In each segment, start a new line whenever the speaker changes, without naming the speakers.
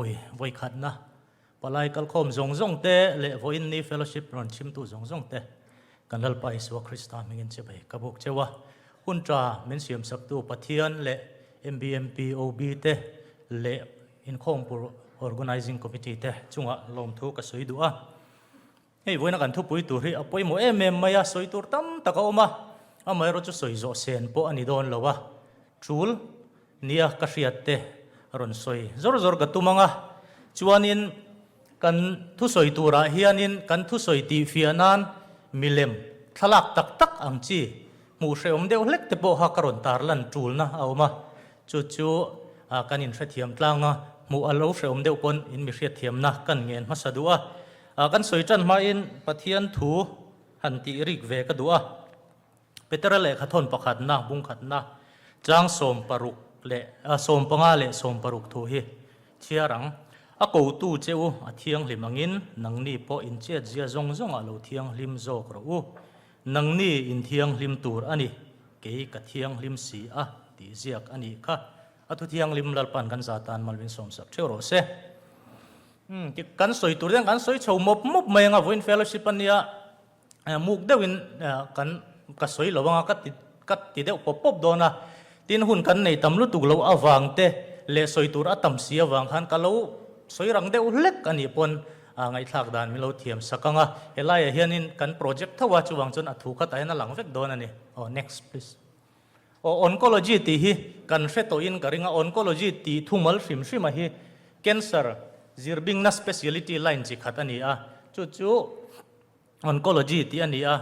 Pui vawikhatna palai kalkhawm zawng zawng te leh vawiin ni fellowship rawn chhimtu zawng zawng te kan Lalpa Isua Krista hmingin chibai ka buk cheu a. Hun tha min siamsaktu Pathian leh MBMP OB te leh Inkhawmpur Organising Committee te chungah lawmthu ka sawi duh a. Hei vawiina kan thupui tur hi a pawimawh em em mai a, sawi tur tam tak a awm a, amaherawh chu sawi zawh sen pawh a ni dawn lo a, tul nia ka hriat te rawn sawi zawr zawr ka tum ang a, chuanin kan thusawi turah hianin kan thusawi tihfiah nan milem thlalak tak tak ang chi hmuh hrehawm deuh hlek te pawh kha ka rawn tarlan tulna a awm a, chu chu kan inhrethiam tlang a, hmuh a lo hrehawm deuh pawn in mi hriatthiamna kan ngen hmasa duh a. Kan sawi tan hmain Pathian thu han tih rik ve ka duh a. Petera lehkha thawn pakhatna, bungkhatna, chang 16 leh 15 leh 16 thu hi chhiar ang. A kotu che u a thianghlim angin nangni pawh inchiatzia zawng zawngah lo thianghlim zawk rawh u. Nangni inthianghlim tur a ni, kei ka thianghlim si a tih ziak a nih kha. A thu thianghlim Lalpa'n kan za tan malvin sawmsak theuh rawh se. Umm ti kan sawi tur hian kan sawi chho mawp mawp mai anga vawiin fellowship ania muk deuhin kan ka sawi lo anga ka ti ka ti deuh pawp pawp dawn a, tin hun kan nei tam lutuk loh avang te leh sawi tur a tam si avang khan ka lo sawi rang deuh hlek anih pawn ngaihthlak dan min lo thiam sak anga helaiah hianin kan project tho a chuvang chuan a thu khatah hian a lang vek dawn a ni. Aw next please. Aw oncology tih hi kan hre tawhin ka ring a, oncology tih thumal hrim hrima hi cancer zirbingna speciality line chi khat a ni a, chu chu oncology tih a ni a.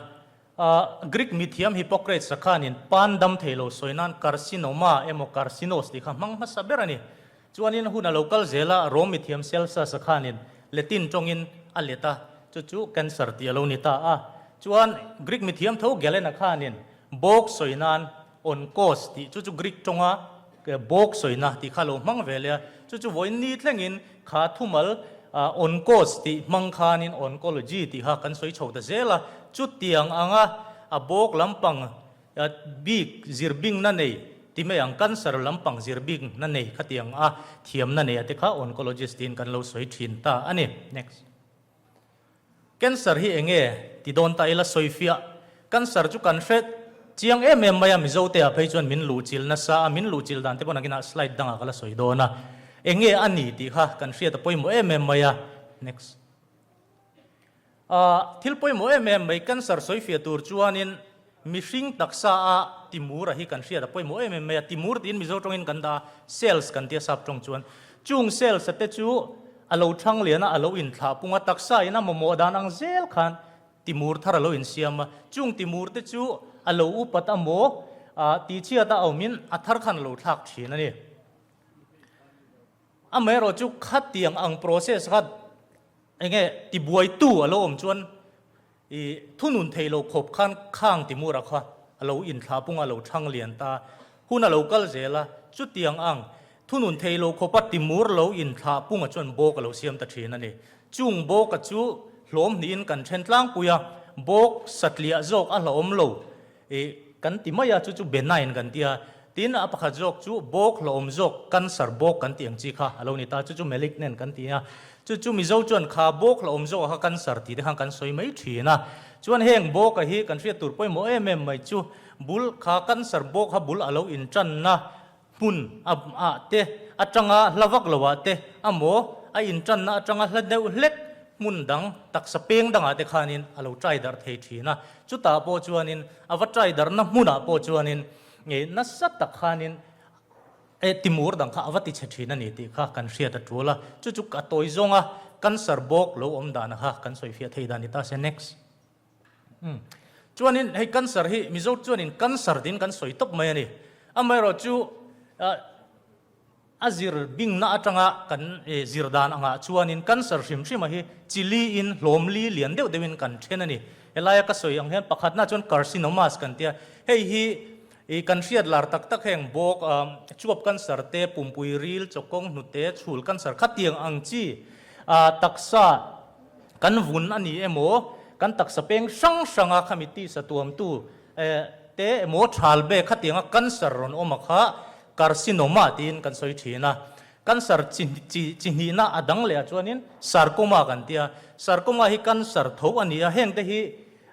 Greek mithiam Hippocrates-a khanin pan dam thei lo sawi nan carcinoma emaw carcinos tih kha hmang hmasa ber a ni. Chuanin hun a lo kal zel a, Rome mithiam Celsus-a khanin Latin tawngin a let a, chu chu cancer tih a lo ni ta a. Chuan Greek mithiam tho Galen-a khanin Bawk sawi nan onkos tih chu chu Greek tawnga bawk sawina tih kha lo hmang ve leh a, chu chu vawiin ni thlengin kha thumal onkos tih hmang khanin oncology tih kha kan sawi chho ta zel a, chutiang anga a bawk lampang bik zir bingna nei ti mai ang cancer lampang zir bingna nei khatiang a thiamna nei a te kha oncologist tiin kan lo sawi thin ta a ni. Next. Cancer hi enge ti dawn ta ila sawifiah. Cancer chu kan hre chiang em em mai a, Mizo te ah phei chuan min luhchilh nasa a, min luhchilh dan te pawh nakinah slide dangah ka la sawi dawn a. Enge a ni tih kha kan hriat a pawimawh em em mai a. Next. Ah, thil pawimawh em em mai cancer sawifiah tur chuanin mihring taksa a timur a hi kan hriat a pawimawh em em mai a, timur tiin Mizo tawngin kan dah a, cells kan tia sap tawng chuan. Chung cells a te chu a lo thang lian a, a lo inthlah pung a, taksa in a mamawh dan ang zel khan timur thar a lo insiam a, chung timur te chu a lo upat a maw, ah tihchhiat a awmin a thar khan a lo thlak thin a ni. Amaherawh chu khatiang ang process kha enge tibuaitu a lo awm chuan I thunun thei lo khawp khan khang Timura kha a lo inthlah pung a lo thang lian ta. Hun a lo kal zel a, chutiang ang thunun thei lo khawpa Timur lo inthlah punga chuan bawk a lo siam ta thin a ni. Chung bawka chu hlawm hnihin kan then tlangpui a, bawk satliah zawk a hlauhawm lo I kan ti mai a, chu chu benign kan ti a. Tin, a pakhat zawk chu bawk hlauhawm zawk, cancer bawk kan tih ang chi kha a lo ni ta, chu chu malignant kan ti a. Chu chu Mizo chuan kha bawk hlauhawm zawk a kha cancer tih te khan kan sawi mai thin a. Chuan heng bawk a hi kan hriat tur pawimawh em em mai chu bul kha cancer bawk kha bul a lo intanna hmun a ah te atanga hla vak lo ah te amaw a intanna atanga hla deuh hlek hmun dang taksa peng dangah te khanin a lo trai darh thei thin a. Chutah pawh chuanin a va trai darhna hmunah pawh chuanin nge nasa tak khanin e timur dang kha a va ti chhe thin a ni tih kha kan hriat a tul a. Chu chu a tawi zawnga cancer bawk lo awm dan kha kan sawifiah thei dan ni ta se. Next. Umm. Chuanin hei cancer hi Mizo chuanin cancer tiin kan sawi tawp mai a ni. Amaherawhchu a zir bingna atanga kan zir dan angah chuanin cancer hrim hrima hi chili in hlawm li lian deuh deuhin kan then a ni. Helaia ka sawi ang hian pakhatna chuan carcinomas kan tia. Hei hi i kan hriat lar tak tak heng bawk chuap cancer te, pumpui ril, chawkawng hnute, chhul cancer khatiang ang chi taksa Kan vun a ni emaw, kan taksa peng hrang hranga khami tisa tuamtu te emaw thal bek khatianga cancer rawn awm a kha carcinoma tiin kan sawi thin a. Cancer chi chi chi hnihna a dang leh ah chuanin sarcoma kan ti a. Sarcoma hi cancer tho a ni a, hengte hi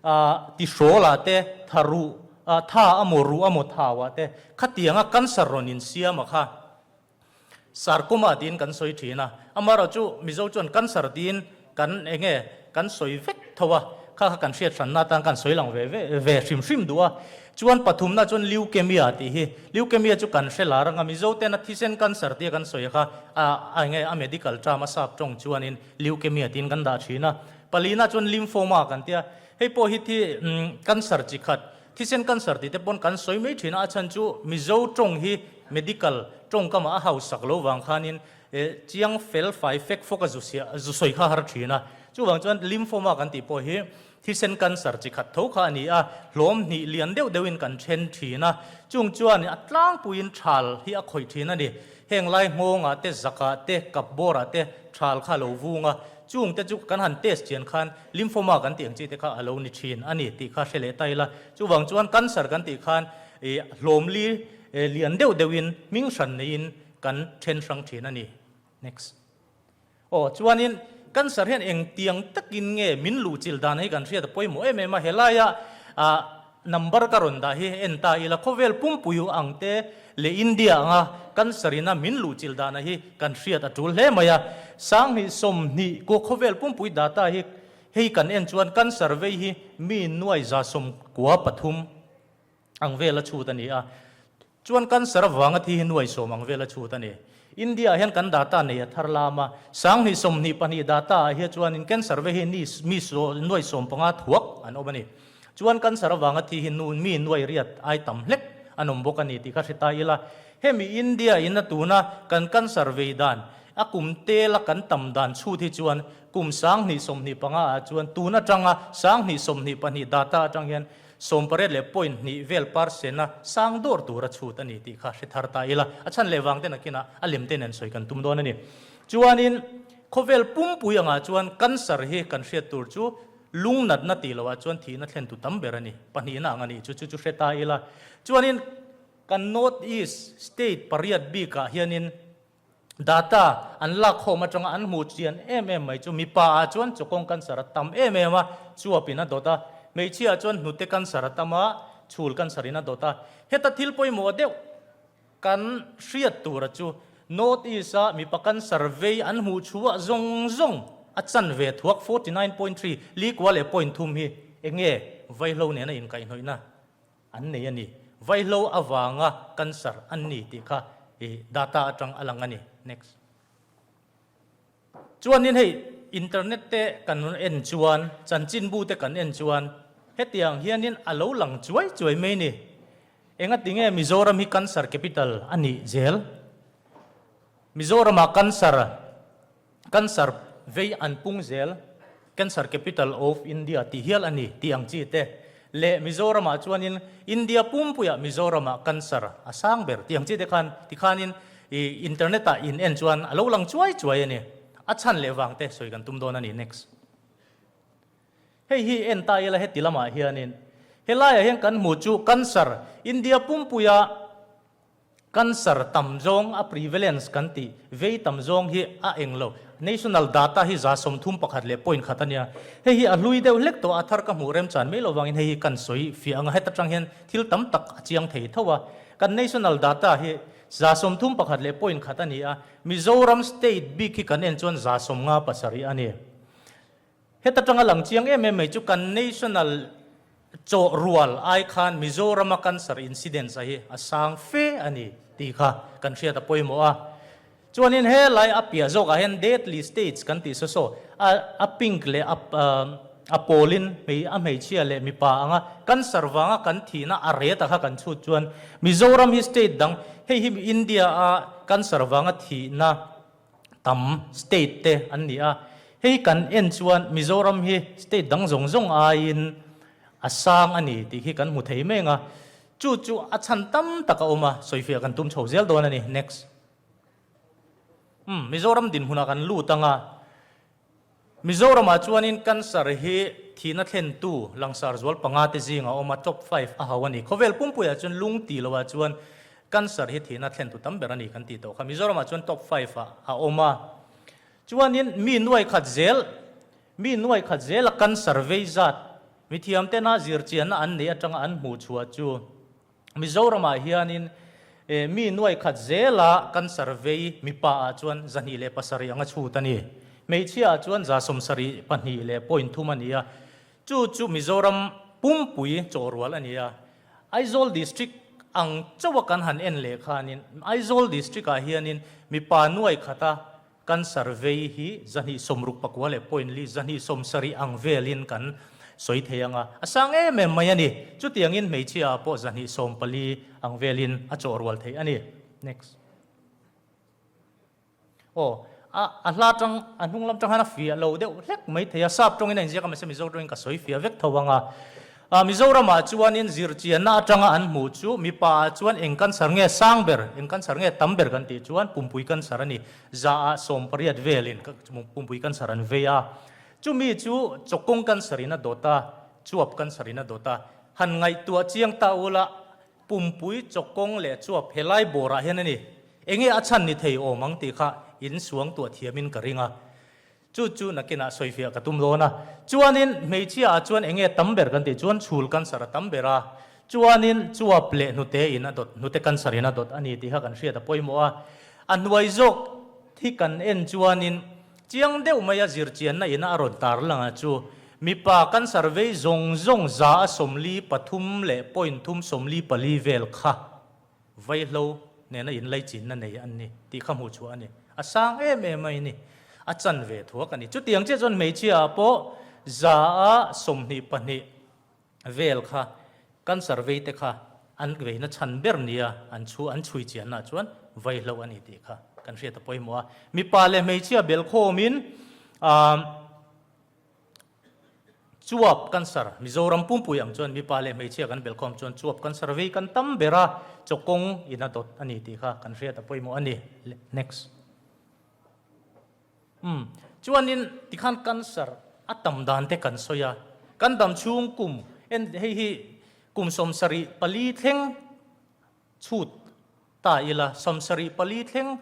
ah tihrawl ah te, tha ruh ah tha amaw ruh amaw thau ah te khatianga cancer rawn insiam a kha sarcoma tiin kan sawi thin a. Amaherawhchu Mizo chuan cancer tiin kan enge kan sawi vek tho a, kha kha kan hriat hranna atan kan sawi lang ve ve ve hrim hrim duh a. Chuan pathumna chuan leukemia tih hi, leukemia chu kan hre lar anga Mizo tena thisen cancer tia kan sawi kha a a enge a medical term a sap tawng chuanin leukemia tiin kan dah thin a. Palina chuan lymphoma kan tia, hei pawh hi thi cancer chi khat, thisen cancer tih te pawn kan sawi mai thin a, a chhan chu Mizo tawng hi medical tawngkamah a hausak lo vang khanin Chiang fel fai fek fawk a zu zu sawi kha har thin a. Chuvang chuan lymphoma kan tih pawh hi thisen cancer chi khat tho kha a ni a, hlawm hnih lian deuh deuhin kan then thin a. Chung chuan a tlangpuiin thal hi a khawih thin a ni. Heng lai nghawngah te, zakah te, kap bawrah te thal kha a lo vung a. Chung te chu kan han test chian khan lymphoma kan tih ang chi te kha a lo ni thin a ni tih kha hre leh ta ila. Chuvang chuan cancer kan tih khan hlawm li lian deuh deuhin hming hran neiin kan then hrang thin a ni. Next. Aw, chuanin cancer hian engtiang takin nge min luhchilh dan hi kan hriat a pawimawh em em a, helaia ah number ka rawn dah hi en ta ila khawvel pumpui ang te leh India anga cancer ina min luhchilh dana hi kan hriat a tul hle mai a. 2020 ku khawvel pumpui data hi hei kan en chuan cancer vei hi mi nuai 93 ang vela chhut a ni a. Chuan cancer avanga thi hi nuai sawm ang vel a chhut a ni. India ah hian kan data nei a thar lam a, 2022 data ah hian chuanin cancer ve hi ni mi nuai 15 thuak an awm a ni. Chuan cancer avanga thi hi nu mi nuai riat ai tam hlek an awm bawk a ni tih kha hre ta ila. Hemi India in a tuna kan cancer vei dan a kum tela kan tam dan chhut hi chuan kum 2025 ah chuan tun atanga 2022 data atang hian 18 leh point hnih vel percent-a sang dawr tura chhut a ni tih kha hre thar ta ila, a chhan leh vang te nakinah a lem te nen sawi kan tum dawn a ni. Chuanin khawvel pumpui angah chuan cancer hi kan hriat tur chu lung natna tih loah chuan thihna thlentu tam ber a ni, pahnihna ang a nih chu chu chu hre ta ila. Chuanin kan North East state pariat bikah hianin Data an lak khawm atanga an hmuh chian em em mai chu mipa ah chuan chawkawng cancer a tam em em a, chuap in a dawt a, hmeichhia ah chuan hnute cancer a tam a, chhul cancer in a dawt a. Heta thil pawimawh deuh kan hriat tura chu North East a mipa cancer vei an hmuh chhuah zawng zawng a chan ve thuak 49.3 li kua leh point thum hi enge vaihlo nena inkaihhnawihna An nei a ni. Vaihlo avanga cancer an ni tih kha i data atang a lang a ni. Next. Chuanin hei internet te kan en chuan, chanchinbu te kan en chuan hetiang hianin a lo lang chuai chuai mai ni. Engatinge Mizoram hi cancer capital a nih zel? Mizoramah cancer Cancer vei an pung zel, Cancer Capital of India tih hial a ni tih ang chi te leh Mizoramah chuanin India pumpuiah Mizoramah cancer a sang ber tih ang chi te khan tikhanin i internet ah in en chuan a lo lang chuai chuai a ni. A chhan leh vang te sawi kan tum dawn a ni. Next. Hei hi en ta ila heti lamah hianin helaiah hian kan hmuh chu cancer India pumpuia Cancer tam zawng a prevalence kan tih vei tam zawng hi a eng lo. National data hi 31 leh point khat a nia. Hei hi a hlui deuh hlek tawh a, a thar ka hmuh remchan mai lo vangin hei hi kan sawi fiah ang a, heta tang hian thil tam tak a chiang thei tho a. Kan national data hi 31 leh point khat a ni a, Mizoram state bik hi kan en chuan 57 a ni. Heta tanga lang chiang em em mai chu kan national chawh rual ai khan Mizorama cancer incidence a hi a sang fe a ni tih kha kan hriat a pawimawh a. Chuanin helai a piah zawkah hian deadly states kan tih saw saw a a pink leh a a pawlin hmei a hmeichhia leh mipa anga cancer vanga kan thihna a ret a kha kan chhut chuan Mizoram hi state dang hei hi India a cancer vanga thihna tam state te an ni a, hei kan en chuan Mizoram hi state dang zawng zawng aiin a sang a ni tih hi kan hmu thei meng a, chu chu a chhan tam tak a awm a, sawifiah kan tum chho zel dawn a ni. Next. Umm Mizoram dinhmunah kan lut ang a, Mizoramah chuanin cancer hi thihna thlentu langsar zual panga te zingah a awm a, top five a hau a ni. Khawvel pumpuiah chuan lung tih loah chuan. Cancer hi thihna thlentu tam ber a ni kan tih tawh kha. Mizoramah chuan top five-ah a awm a. Chuanin mi nuai khat zel, mi nuai khat zela cancer vei zat mithiam tena zirchianna an neih atanga an hmuh chhuah chu Mizoramah hianin mi nuai khat zela cancer vei mipa ah chuan 207 anga chhut a ni. Hmeichhia ah chuan 72.3 a ni a. Chu chu Mizoram pumpui chawhrual a ni a. Aizawl District ang chauha kan han en leh khanin Aizawl District ah hianin mipa nuai khata Cancer vei hi 269 leh point li 270 ang velin kan sawi thei ang a, a sang em em mai a ni. Chutiangin hmeichhia ah pawh 240 ang velin a chawh rual theih a ni. Next. Aw, a a hla tang, a hnung lam tang hian a fiah lo deuh hlek mai thei a, sap tawngin a inziak a, mahse Mizo tawngin ka sawi fiah vek tho ang a. Mizoramah chuanin zirchianna atanga an hmuh chu mipaah chuan eng cancer nge sang ber, eng cancer nge tam ber kan tih chuan pumpui cancer a ni. Zaah 80 velin pumpui cancer an vei a. Chumi chu chawkawng cancer in a dawt a, chuap cancer in a dawt a. Han ngaihtuah chiang ta ula, pumpui, chawkawng leh chuap helai bawrah hian a ni. Enge a chhan ni thei awm ang tih kha in suangtuah thiamin ka ring a. Chu chu nakinah sawifiah ka tum dawn a. Chuanin hmeichhia ah chuan enge tam ber kan tih chuan chhul cancer a tam ber a. Chuanin chuap leh hnute in a dawt, hnute cancer in a dawt a ni tih kha kan hriat a pawimawh a. A hnuai zawk hi kan en chuanin chiang deuh mai a zirchianna in a rawn tar lang a chu mipa cancer vei zawng zawng 333.3 44 vel kha Vaihlo nena inlaichinna nei an ni tih kha hmuh chhuah a ni. A sang em em mai ni. A chan ve thuak a ni. Chutiang chiah chuan hmeichhia ah pawh 24% vel kha cancer vei te kha an veina chhan ber nia an chhu an chhui chianna chuan vaihlo a ni tih kha kan hriat a pawimawh a. Mipa leh hmeichhia belkhawmin aah Chuap cancer, Mizoram pumpui ang chuan mipa leh hmeichhia kan belkhawm chuan chuap cancer vei kan tam ber a, chawkawng in a dawt a ni tih kha kan hriat a pawimawh a ni. Next. Umm, chuanin tikhan cancer a tam dan te kan sawi a, kan dam chhung kum en hei hi kum 74 thleng chhut ta ila, 74 thleng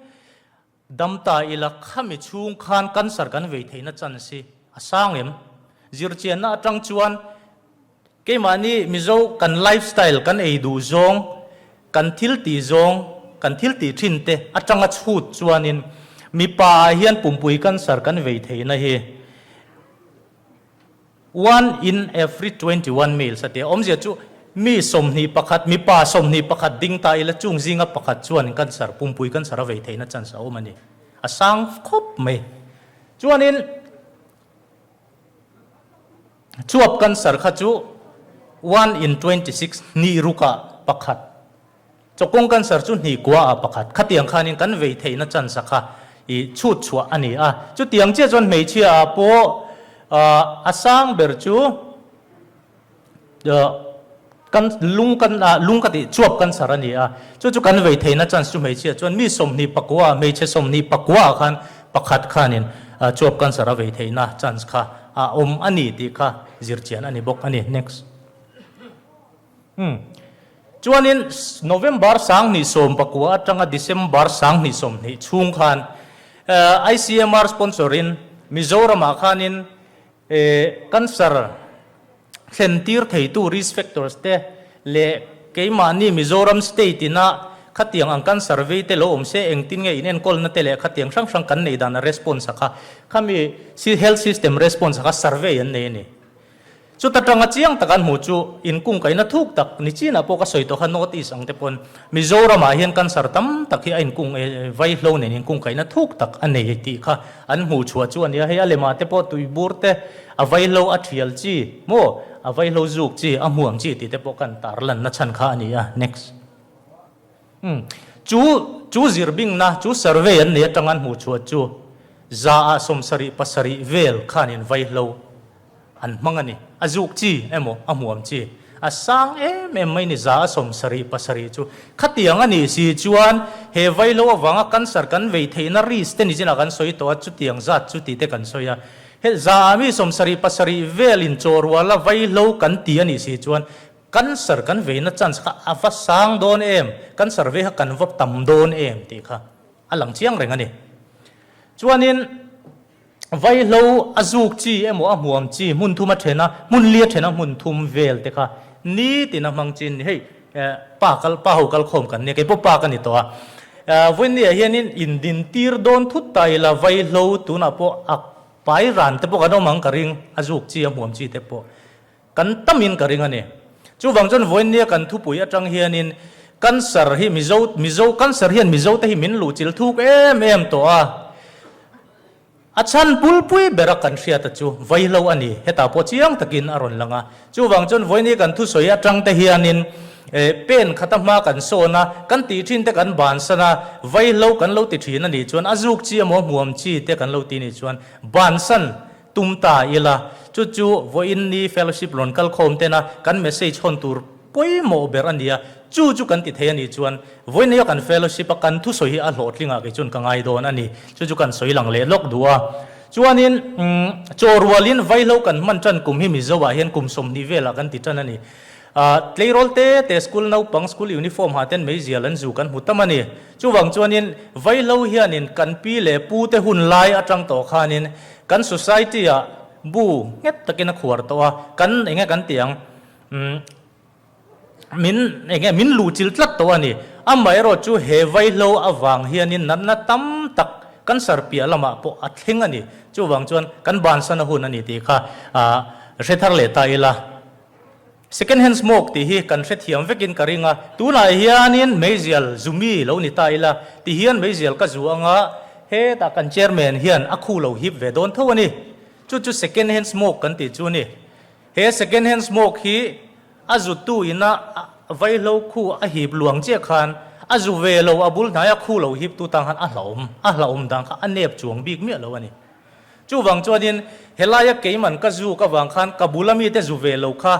Dam ta ila khami chhung khan cancer kan vei theihna chance hi a sang em? Zirchianna atang chuan keimahni Mizo kan lifestyle kan ei duh zawng, kan thil tih zawng, kan thil tih thin te atanga chhut chuanin mipa ah hian pumpui cancer kan vei theihna hi One in every 21 males a ti a, awmzia chu mi 21, mipa 21 ding ta ila chung zinga pakhat chuan cancer, pumpui cancer a vei theihna chance a awm a ni. A sang khawp mai. Chuanin chuap cancer kha chu one in 26, hnih rukah pakhat. Chawkawng cancer chu hnih kua ah pakhat khatiang khanin kan vei theihna chance a kha i chhut chhuah a ni a. Chutiang chiah chuan hmeichhia ah pawh a sang ber chu kan lung kan ah lung ka tih chuap cancer a ni a. Chu chu kan vei theihna chance chu hmeichhia chuan mi 29 ah hmeichhe 29 ah khan pakhat khanin chuap cancer a vei theihna chance kha a awm a ni tih kha zirchian a ni bawk a ni. Next. Umm. Chuanin November 2019 atanga December 2020 chhung khan ICMR sponsor-in Mizoramah khanin cancer thlen tir theitu risk factors te leh keimahni Mizoram state ina khatiang ang cancer vei te lo awm se engtin nge inenkawlna te leh khatiang hrang hrang kan neih dan a response a kha khami health system response a kha survey an nei a ni. Chuta tanga chiang tak an hmuh chu inkungkaihna thuk tak ni chinah pawh ka sawi tawh kha North East ang te pawn Mizoramah hian cancer tam tak hi a inkung vaihlo nen inkungkaihna thuk tak a nei tih kha an hmuh chhuah chu a nia. Hei a lemah te pawh tuibur te a vaihlo a thial chi maw a vaihlo zuk chi a hmuam chi tih te pawh kan tarlanna chhan kha a ni a. Next. Umm. Chu chu zirbingna chu survey an nei atanga an hmuh chhuah chu 77% vel khanin vaihlo An hmang a ni. A zuk chi emaw a hmuam chi. A sang em em mai ni 77% chu. Khatiang a nih si chuan he vaihlo avanga cancer kan vei theihna risk te nichinah kan sawi tawh a, chutiang zat chu tih te kan sawi a. He za ah mi 77 vel in chaw ruala vaihlo kan ti a nih si chuan. Cancer kan veina chance kha a va sang dawn em, cancer vei kha kan va tam dawn em tih kha a lang chiang reng a ni. Chuanin vaihlo a zuk chi emaw a hmuam chi hmun thum a then a, hmun li a then a hmun thum vel te kha nitin a hmang chin ni. Hei pa kal pa ho kal khawm kan nia, keipawh pa ka ni tawh a. Vawinia hianin indintir dawn thut ta ila vaihlo tunah pawh a pai ran te pawh kan awm ang ka ring, a zuk chi a hmuam chi te pawh. Kan tamin ka ring a ni. Chuvang chuan vawiinnia kan thupui atang hianin Cancer hi Mizo, Mizo, Cancer hian Mizote hi min luhchilh thuk em em tawh a. A chhan pulpui bera kan hriata chu vaihlo a ni. Hetah pawh chiang takin a rawn lang a. Chuvang chuan vawiinnia kan thusawi atang te hianin pen khata hma kan sawn a, kan tih thin te kan bansan a, vaihlo kan lo ti thin a nih chuan a zuk chi emaw hmuam chi te kan lo ti nih chuan bansan Tum ta ila, chu chu vawiin ni fellowship rawn kal khawm tena kan message hawn tur pawimawh ber a nia, chu chu kan ti thei a nih chuan vawiin nia kan fellowship a kan thusawi hi a hlawhtlingah kei chuan ka ngai dawn a ni, chu chu kan sawi lang leh lawk duh a. Chuanin chaw rualin vaihlo kan hman tan kum hi Mizo ah hian kum 20 velah kan ti tan a ni. Tleirawl te te school naupang school uniform ha ten meizial an zu kan hmu tam a ni. Chuvang chuanin vaihlo hianin kan pi leh pu te hun lai atang tawh khanin Kan society ah bu nghet takin a khuar tawh a, kan enge kan tih ang, umm min enge min luhchilh tlat tawh a ni. Amaherawh chu he vaihlo avang hianin natna tam tak cancer piah lamah pawh a thleng a ni. Chuvang chuan kan bansan a hun a ni tih kha ah hre thar leh ta ila. Second hand smoke tih hi kan hrethiam vekin ka ring a, tunah hianin meizial zu mi lo ni ta ila ti hian meizial ka zu anga hetah kan chairman hian a khu lo hip ve dawn tho a ni. Chu chu second hand smoke kan tih chu a ni. He second hand smoke hi a zutu ina vaihlo khu a hip luang chiah khan a zu ve lo a bul hnaia khu lo hip tu tang khan a hlauhawm a hlauhawm dan kha a nep chuang bik miah lo a ni. Chuvang chuanin helaia keiman ka zuk avang khan ka bula mite zu ve lo kha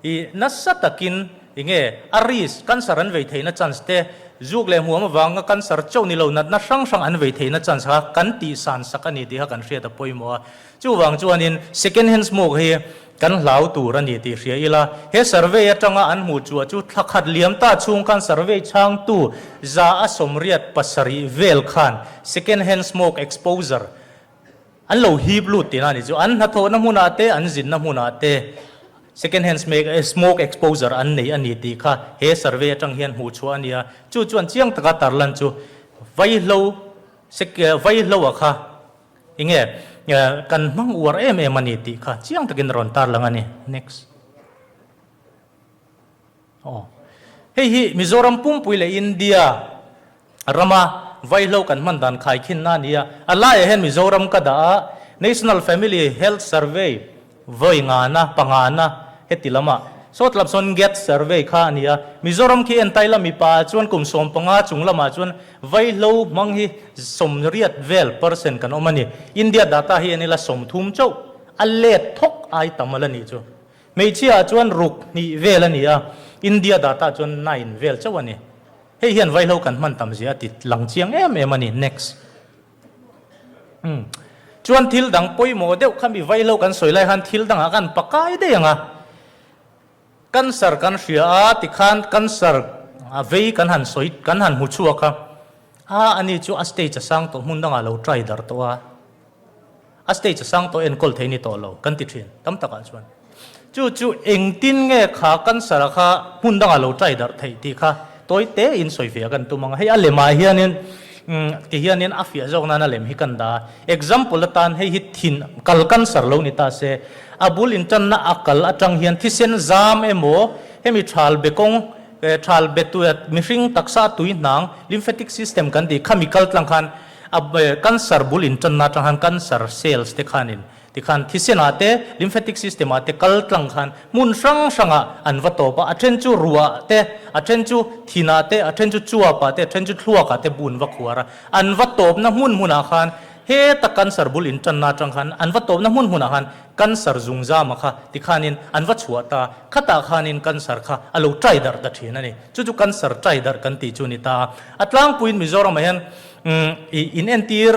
i nasa takin i nge a risk, cancer an vei theihna chance te, zuk leh hmuam avanga cancer chauh ni lo natna hrang hrang an vei theihna chance kha kan tihsan sak a ni tih kha kan hriat a pawimawh a. Chuvang chuanin second hand smoke hi kan hlau tur a ni tih hria ila, he survey atanga an hmuh chhuah chu thla khat liam ta chhung khan survey chhangtu 177 vel khan second hand smoke exposure an lo hip lut tihna a ni chu. An hnathawhna hmunah te, an zinna hmunah te second hand smoke exposure an nei a ni tih kha he survey atang hian hmuh chhuah a ni a. Chu chuan chiang taka tarlan chu vaihlo vaihloa kha Enge kan hmang uar em em a ni tih kha chiang takin a rawn tar lang a ni. Next. Aw. Hei hi Mizoram pumpui leh India rama vaihlo kan hman dan khaikhinna a ni a. A laiah hian Mizoram ka dah a, National Family Health Survey Vawi ngana, pangana heti lamah sawt lam sawn get survey kha a ni a. Mizoram khi entaila mipa ah chuan kum 15 chung lamah chuan vaihlo hmang hi 80 vel percent kan awm a ni. India data hi en ila 30 chauh a let thawk ai tam ala nih chu. Hmeichhia ah chuan ruk hnih vel a ni a, India data chuan nine vel chauh a ni. Hei hian vaihlo kan hman tam zia a ti lang chiang em em a ni. Next. Umm. Chuan thil dang pawimawh deuh kha mi vaihlo kan sawi lai khan thil dangah kan pakai daih ang a. Cancer kan hria a tikhan cancer a vei kan han sawi kan han hmu chhuak a, a ani chu a stage a sang tawh hmun dangah lo try dar tawh a. A stage a sang tawh enkawl thei ni tawh lo kan ti thin tam takah chuan. Chu chu engtin nge kha cancer a kha hmun dangah lo try darh theih tih kha tawi te in sawi fiah kan tum ang a. Hei a lemah hianin ti hianin a fiah zawk nan a lem hi kan dah a. Example atan hei hi thin kal cancer lo ni ta se, a bul intanna a kal atang hian thisen zam emaw hemi thal be kawng thal be mihring taksa tui hnang lymphatic system kan tih khami kal tlang khan A cancer bul intanna atang khan cancer cells te khanin tikhan thisenah te lymphatic system ah te kal tlang khan hmun hrang hrangah an va tawp a, a then chu ruah te, a then chu thinah te, a then chu chuapah te, a then chu thluakah te bun va khuar a, an va tawpna hmun hmunah khan heta cancer bul intanna atang khan an va tawpna hmun hmunah khan cancer zungzama kha tikhanin an va chhuah ta, khatah khanin cancer kha a lo tai darh ta thin a ni. Chu chu cancer tai darh kan tih chu a ni ta a, a tlangpuiin Mizoramah hian I inentir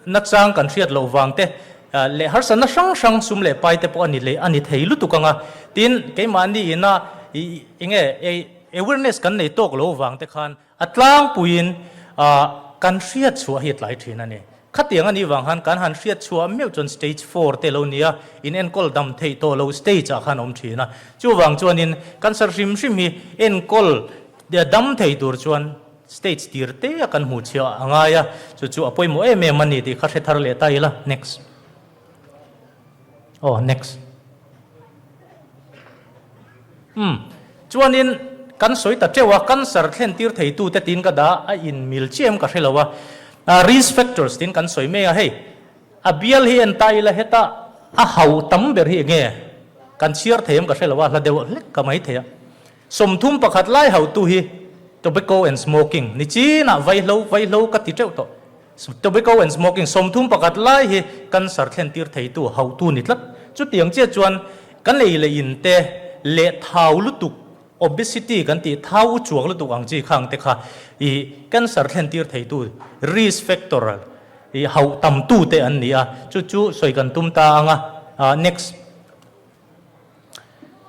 nachang kan hriat loh vang te leh harsatna hrang hrang sum leh pai te pawh a ni leh a ni thei lutuk ang a. Tin, keimahni ina. I enge awareness kan nei tawk lo vang te khan a tlangpuiin kan hriat chhuah hi a tlai thin a ni. Khatiang a nih vang khan kan han hriat chhuah meuh chuan stage four te lo nia in enkawl dam theih tawh lo stage ah khan a awm thin a. Chuvang chuanin cancer hrim hrim hi enkawl dam thei tur chuan stage tir te a kan hmuh chhiah a ngai a, chu chu a pawimawh em em a ni tih kha hre thar leh ta ila. Next. Aw next. Umm chuanin kan sawi ta teuh a, cancer thlen tir theitu te tiin ka dah a in mil chiah em ka hre lo a, risk factors tiin kan sawi mai a, hei a bial hi en ta ila heta a hau tam ber hi enge kan chhiar thei em ka hre lo a, hla deuh hlek ka mai thei a. 31 lai hautu hi tobacco and smoking ni chinah vaihlo vaihlo ka ti teuh tawh. Tobacco and smoking 31 lai hi cancer thlen tir theitu hautu ni tlat. Chutiang chiah chuan kan ei leh in te leh thau lutuk, obesity kan tih thau u chuak lutuk ang chi khang te kha i cancer thlen tir theitu risk factor i hauh tamtu te an ni a. Chu chu sawi kan tum ta ang a. Next.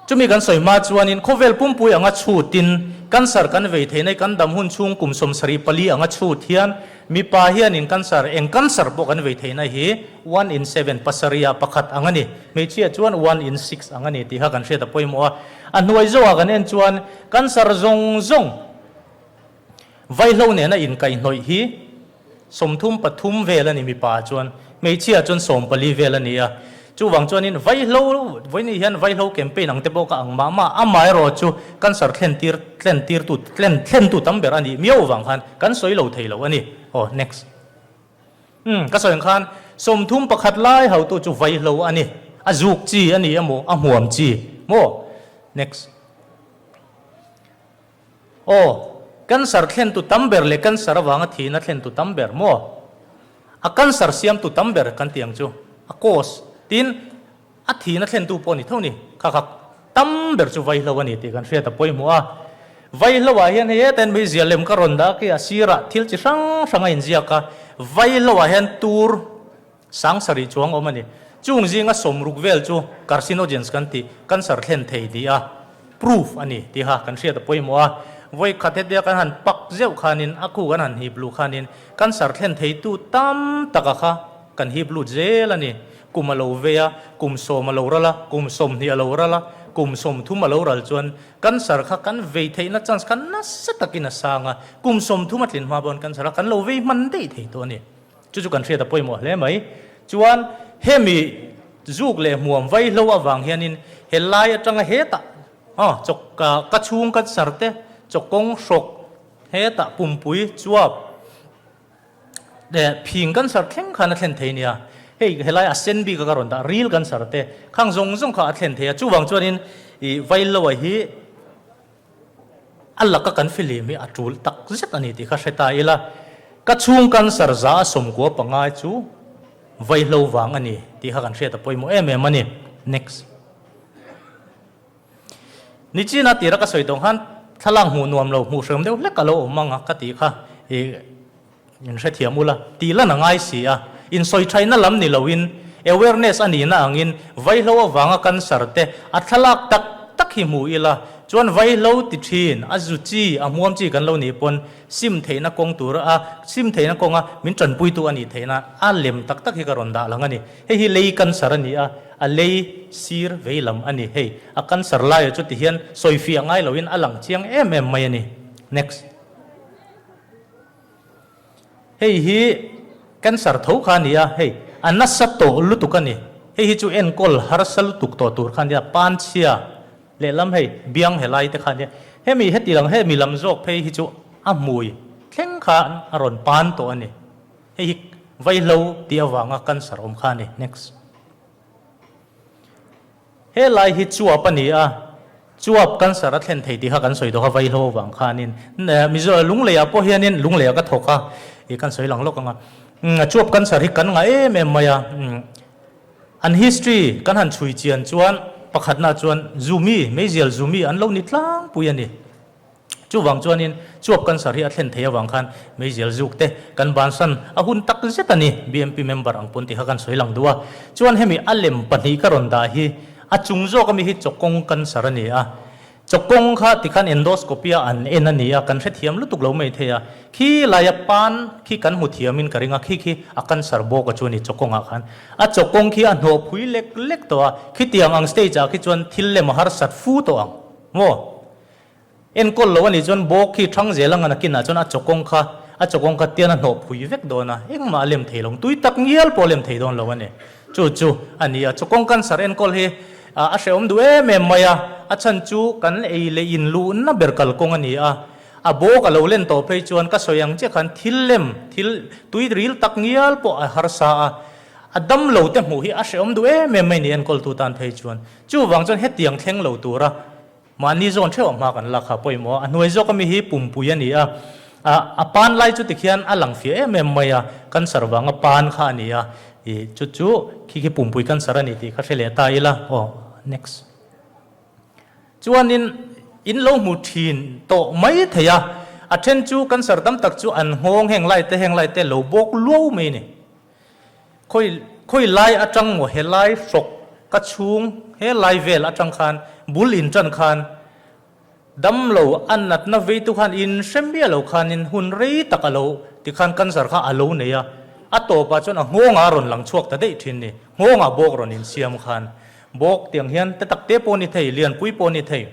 Chumi kan sawi hma chuanin khawvel pumpui anga chhutin cancer kan vei theih nai kan dam hun chhung kum 74 anga chhut hian mipa hianin cancer eng cancer pawh kan vei theih nai hi one in seven, pasarih ah pakhat ang a ni. Hmeichhia chuan one in six ang a ni tih kha kan hriat a pawimawh a. A hnuai zawhah kan en chuan cancer zawng zawng vaihlo nena inkaihhnawih hi 33 vel a ni mipa chuan, hmeichhia chuan 14 vel a ni a. Chuvang chuanin vaihlo, vawiin hian vaihlo campaign ang te pawh ka ang mah mah, amaherawh chu cancer thlen tir, thlen tirtu, thlen thlentu tam ber a nih miau vang khan kan sawi lo thei lo a ni. Aw, next. Umm, ka sawi ang khan 31 lai hautu chu vaihlo a ni, a zuk chi a ni emaw, a hmuam chi maw? Next. Aw, cancer thlentu tam ber leh cancer avanga thihna thlentu tam ber maw? A cancer siamtu tam ber kan tih ang chu, a cause, tin, a thihna thlentu pawh a ni tho ni. Kha kha tam ber chu vaihlo a ni tih kan hriat a pawimawh a. Vaihloah hian hei heta hian meizia lem ka rawn dah a khi a sirah thil chi hrang hrang a inziak a, vaihloah hian tur, 7000 chuang awm a ni. Chung zinga 60 vel chu carcinogens kan tih, cancer thlen thei ti a proof a ni tiha kan hriat a pawimawh a. Vawi khat hetia kan han pak zeuh khanin a khu kan han hip luh khanin cancer thlen theitu tam taka kha kan hip lut zel a ni. Kum a lo vei a, kum 10 a lo ral a, kum 20 a lo ral a, kum 30 a lo ral chuan cancer kha kan vei theihna chance kha nasa takin a sang a, kum 30 a tlin hma pawn cancer kha kan lo vei hman daih thei tawh a ni. Chu chu kan hriat a pawimawh hle mai. Chuan hemi zuk leh hmuam vaihlo avang hianin he lai atanga hetah aw chawk ka chhung ka sar te chawkawng hrawk hetah pumpui chuap leh phing kan sar thleng khan a thlen thei nia. Hei helai a sen bik a ka rawn dah ril kan sar te khang zawng zawng kha a thlen thei a. Chuvang chuanin ih vaihlo a hi A laka kan fihlim hi a tul tak zet a ni tih kha hre ta ila, ka chhung cancer za a 95 chu vaihlo vang a ni tih kha kan hriat a pawimawh em em a ni. Next. Nichina tira ka sawi tawh khan thlalak hmuh nuam lo hmuh hrem deuh hlek a lo awm ang a ka tih kha ih Min hrethiam ula, tih lan a ngai si a, insawi thaihna lam ni loin awareness a nihna angin vaihlo avanga cancer te a thlalak tak tak hi hmu ila, chuan vaihlo ti thin, a zu chi, a hmuam chi kan lo nih pawn sim theihna kawng tur a, sim theihna kawnga min tanpuitu a nih theihna a lem tak tak hi ka rawn dah lang a ni. Hei hi lei cancer a ni a, a lei sir vei lam a ni. Hei a cancer laia chu ti hian sawifiah ngai loin a lang chiang em em mai a ni. Next. Hei hi cancer tho kha a ni a, hei a nasa tawh lutuk a ni. Hei hi chu enkawl harsa lutuk tawh tur kha a nia, panchhia lehlam hei biang helai te kha a nia. Hemi heti lang hemi lam zawk phei hi chu a hmui thleng kha a rawn pan tawh a ni. Hei hi vaihlo tih avanga cancer awm kha a ni. Next. He lai hi chuap a ni a, chuap cancer a thlen thei tih kha kan sawi tawh kha vaihlo avang khanin Mizo Lungleiah pawh hianin Lungleiah ka thawk a, ih kan sawi lang lawk ang a, chuap cancer hi kan ngah em em mai a, an history kan han chhui chian chuan pakhatna chuan zumi, meizial zumi an lo ni tlangpui a ni. Chuvang chuanin chuap cancer hi a thlen thei avang khan meizial zuk te kan bansan a hun tak zet a ni, BMP member ang pawn tih kha kan sawi lang duh a. Chuan hemi a lem pahnih ka rawn dah hi a chung zawk ami hi chawkawng cancer a ni a. Chawkawng kha tikhan endoscopy a an en a ni a, kan hrethiam lutuk lo mai thei a. Khi laia pan khi kan hmu thiamin ka ring a, khi khi a cancer bawk a chu a ni chawkawngah khan. A chawkawng khi a hnawh phui lek lek tawh a, khitiang ang stage ah khi chuan thil lem a harsat fu tawh ang maw? Enkawl lo a nih chuan bawk khi thang zel ang a nakinah chuan a chawkawng kha a chawkawng kha tian a hnawh phui vek dawn a, engmah a lem thei lo ang, tui tak ngial pawh a lem thei dawn lo a ni. Chu chu a ni a, chawkawng cancer enkawl hi a hrehawm duh em em mai a, a chhan chu kan ei leh in luhna ber kalkawng a ni a, a bawk a lo len tawh phei chuan ka sawi ang chiah khan thil lem, thil tui ril tak ngial pawh a harsa a, a dam lo te hmuh hi a hrehawm duh em em mai ni enkawltu tan phei chuan. Chuvang chuan hetiang thleng lo tura Mahni zawn theuh hma kan lak kha pawimawh a, a hnuai zawk ami hi pumpui a ni a, a pan lai chu tikhian a lang fiah em em mai a, cancer vanga pan kha a ni a, ih chu chu khi khi pumpui cancer a ni tih kha hre leh ta ila aw next. Chuanin in lo hmu thin tawh mai thei a, a then chu cancer tam tak chu an nghawng heng lai te heng lai te lo bawk luau mai a ni. Khawi khawi lai atang maw he lai hrawk ka chhung he lai vel atang khan bul in tan khan dam lo a natna veitu khan in hre miah lo khanin hun rei tak a lo tikhan cancer kha a lo nei a, a tawpah chuan a nghawngah a rawn lang chhuak ta daih thin ni, nghawngah bawk rawn insiam khan bawk tiang hian te tak te pawh ni thei, lianpui pawh ni thei.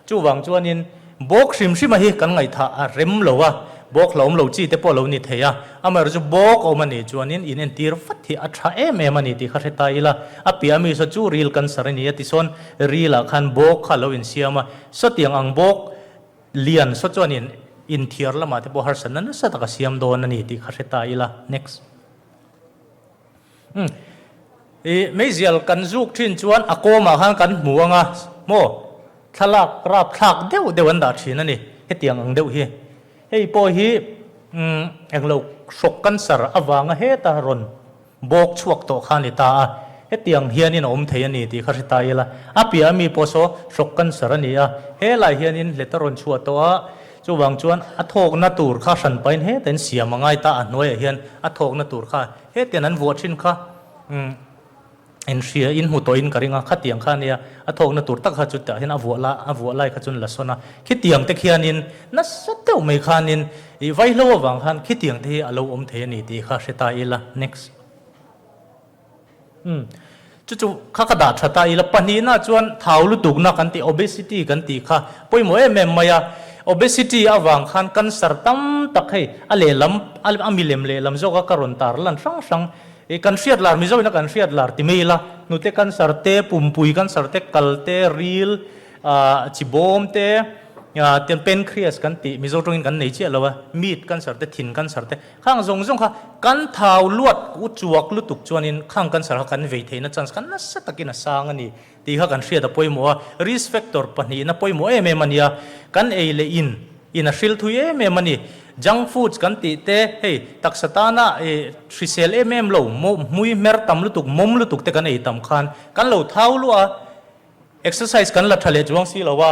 Chuvang chuanin bawk hrim hrima hi kan ngaihthah a rem lo a, bawk hlauhawm lo chi te pawh lo ni thei a, amaherawh chu bawk a awm a nih chuanin in entir vat hi a tha em em a ni tih kha hre ta ila, a piah ami saw chu ril cancer a ni a tisawn rilah khan bawk kha a lo insiam a, sawtiang ang bawk lian saw chuanin inthiar lamah te pawh harsatna nasa tak a siam dawn a ni tih kha hre ta ila. Next. Umm. I meizial kan zuk thin chuan a kawmah khan kan hmu ang a, maw? Thlalak rap thlak deuh deuh an dah thin a ni, hetiang ang deuh hi. Hei pawh hi umm englo hrawk cancer avanga heta rawn bawk chhuak tawh kha a ni ta a, hetiang hianin a awm thei a ni tih kha hre ta ila. A piah ami pawh saw hrawk cancer a ni a, helai hianin hleta rawn chhuah tawh a, Chuvang chuan a thawkna tur kha hran pahin hetain siam a ngai ta, a hnuaiah hian a thawkna tur kha hetian an vuah thin kha inhria in hmu tawhin ka ring a, khatiang kha ania a thawkna tur tak kha chutah hian a vuah la a vuah lai kha chuan la sawn a, khitiang te khianin nasa deuh mai khanin ih vaihlo avang khan khitiang te hi a lo awm thei a ni tih kha hre ta ila. Next. Umm. Chu chu kha ka dah tha ta ila pahnihna chuan thau lutukna kan tih obesity kan tih kha pawimawh em em mai a. Obesity avang khan cancer tam tak hei a lehlam a milem lehlam zawka ka rawn tar lan hrang hrang ih kan hriat lar Mizo ina kan hriat lar ti mai ila hnute cancer te pumpui cancer te kal te ril ah chi bawm te ah tian pancreas kan tih Mizo tawngin kan nei chiah lo a meat cancer te thin cancer te Khang zawng zawng kha kan thau luat u chuak lutuk chuanin khang cancer kha kan vei theihna chance kha nasa takin a sang a ni tih kha kan hriat a pawimawh a. Risk factor pahnihna pawimawh em em a nia. Kan ei leh in in a hril thui em em a ni. Junk foods kan tih te hei taksa tana hrisel em em lo hmui hmer tam lutuk mawm lutuk te kan ei tam khan kan lo thau luah a. Exercise kan la tha leh chuang si lo a,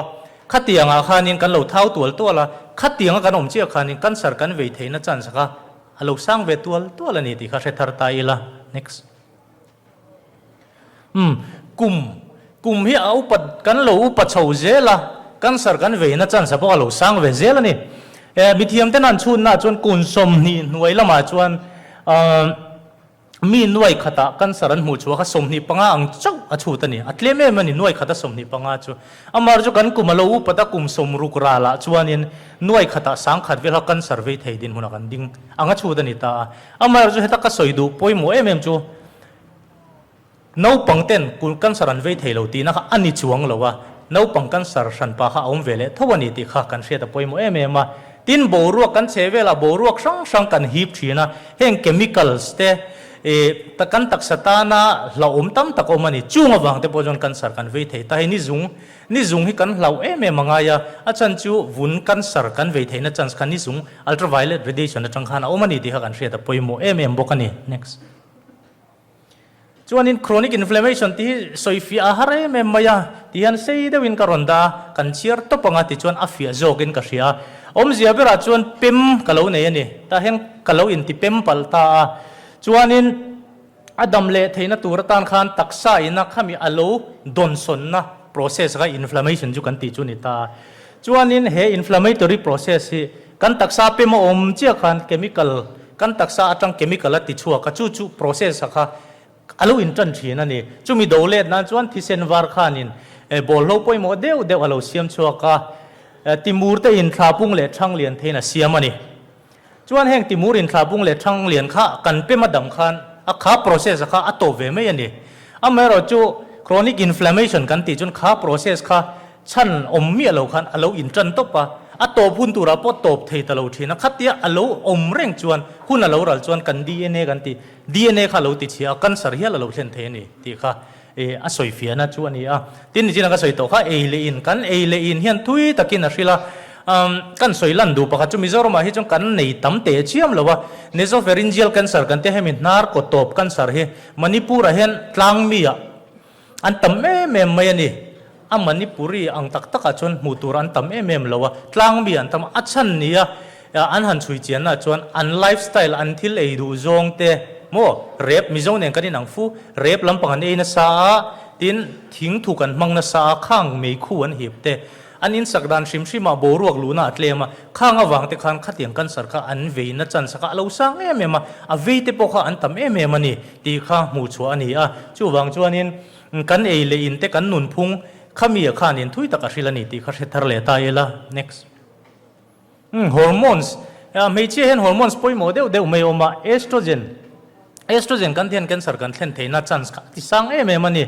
khatiangah khanin kan lo thau tual tual a, khatianga kan awm chiah khanin cancer kan vei theihna chance kha a lo sang ve tual tual a ni tih kha hre thar ta ila. Next. Umm, kum, kum hi a upa, kan lo upa chho zel a, cancer kan veina chance a pawh a lo sang ve zel a ni. Eh, mithiamten an chhunnaah chuan kum 20 hnuai lamah chuan, umm, Mi nuai khatah cancer an hmuh chhuak a, 25 ang chauh a chhut a ni. A tlem em a ni, nuai khata 25 chu. Amar chu kan kum a lo upat a, kum 60 ralah chuanin nuai khatah 10,000 vel kha cancer vei thei dinhmunah kan ding ang a chhut a ni ta a. Amar chu heta ka sawi duh pawimawh em em chu naupang ten cancer an vei thei lo tihna kha a ni chuang lo a, naupang cancer hranpa kha a awm ve leh tho a ni tih kha kan hriat a pawimawh em em a. Tin, boruak kan chhe velah boruak hrang hrang kan hip thin a, heng chemicals te ih kan taksa tana hlauhawm tam tak awm a ni. Chung avang te pawh chuan cancer kan vei thei ta. Hei ni zung, ni zung hi kan hlauh em em a ngai a, a chhan chu vun cancer kan vei theihna chance kha ni zung ultraviolet radiation atang khan a awm a ni tih kha kan hriat a pawimawh em em bawk a ni. Next. Chuanin chronic inflammation tih hi sawi fiah a har em em mai a, ti hian sei deuhin ka rawn dah a, kan chhiar tawp ang a ti chuan a fiah zawkin ka hria a. Awmzia berah chuan pem ka lo nei a ni, tah hian ka lo inti pem palh ta a. Chuanin a dam leh theihna tur atan khan taksa ina khami a lo dawnsawnna. process kha inflammation chu kan tih chu ni ta a. Chuanin he inflammatory process hi kan taksa pem a awm chiah khan chemical kan taksa atang chemical a ti chhuak a, chu chu process a kha a lo intan thin a ni. Chumi do let nan chuan thisen var khanin bawlhlo pawimawh deuh deuh a lo siam chhuak a, timur te inthlapung leh thang lian theiin a siam a ni. Chuan heng timur inthlahbung leh thang lian kha kan pem a dam khan a kha process a kha a tawp ve mai a ni. Amaherawh chu chronic inflammation kan tih chuan kha process kha chhan awm miah lo khan a lo intan tawp a, a tawp hun turah pawh tawp thei ta lo thin a, khatia a lo awm reng chuan hun a lo ral chuan kan DNA kan tih DNA kha a lo ti chhia a, cancer hial a lo thlen thei a ni tih kha a sawi fiahna chu a ni a. Tin, nichina ka sawi tawh kha ei leh in, kan ei leh in hian thui takin a hrilh a. Kan sawi lan duh pakhat chu Mizoramah hi chuan kan nei tam teh chiam lo a. Nasopharyngeal cancer kan tia hemi hnar kaw tawp cancer hi Manipur-ah hian tlangmi-ah an tam em em mai a ni. A Manipuri ang tak takah chuan hmuh tur an tam em em lo a, tlangmi an tam a. A chhan nia an han chhui chiannaah chuan an lifestyle, an thil ei duh zawng te maw, rep, Mizo nen kan inang fu, rep lampang an ei nasa a, tin thing thuk an hmang nasa a, khang meikhu an hip te, an insak dan hrim hrimah boruak luhna a tlem a, khang avang te khan khatiang cancer kha an veina chance kha a lo sang em em a, a vei te pawh kha an tam em em a ni tih kha hmuh chhuah a ni a. Chuvang chuanin Kan ei leh in te kan nunphung khami a khanin thui tak a hril a ni tih kha hre thar leh ta ila. Next. Umm hormones hmeichhia hian hormones pawimawh deuh deuh mai a awm a, estrogen estrogen kan thian cancer kan thlen theihna chance kha a ti sang em em a ni.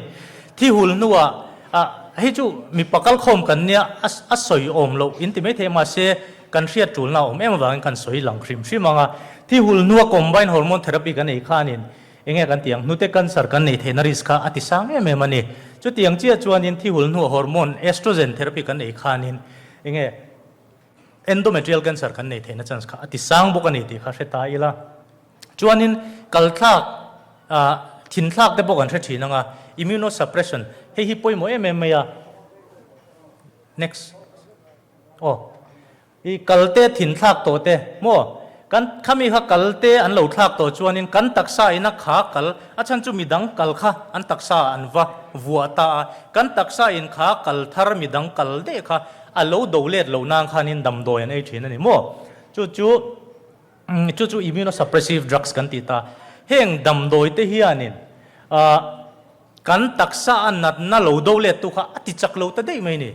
Thi hul hnuah ah hei chu mipa kalkhawm kan nia a a sawi awm loh in ti maithei mahse kan hriat tulna a awm em avangin kan sawi lang hrim hrim ang a. Thi hul hnua combined hormone therapy kan ei khanin Enge kan tih ang? Hnute cancer kan neih theihna risk kha a ti sang em em a ni. Chutiang chiah chuanin thi hul hnuah hormone estrogen therapy kan ei khanin enge endometrial cancer kan neih theihna chance kha a ti sang bawk a ni tih kha hre ta ila. Chuanin kalthlak ah thinthlak te pawh kan hre thin ang a, immunosuppression hei hi pawimawh em em mai a. Next. Aw. I kal te thin thlak tawh te maw? Kan khami kha kal te an lo thlak tawh chuanin kan taksa ina kha kal a chhan chu midang kal kha an taksa ah an va vuah ta a, kan taksa in kha kal thar midang kal daih kha a lo do let loh nan khanin damdawi an ei thin a ni maw? Chu chu chu chu immunosuppressive drugs kan ti ta. Heng damdawi te hianin ah Kan taksa a natna lo do lettu kha a ti chak lo ta daih mai ni.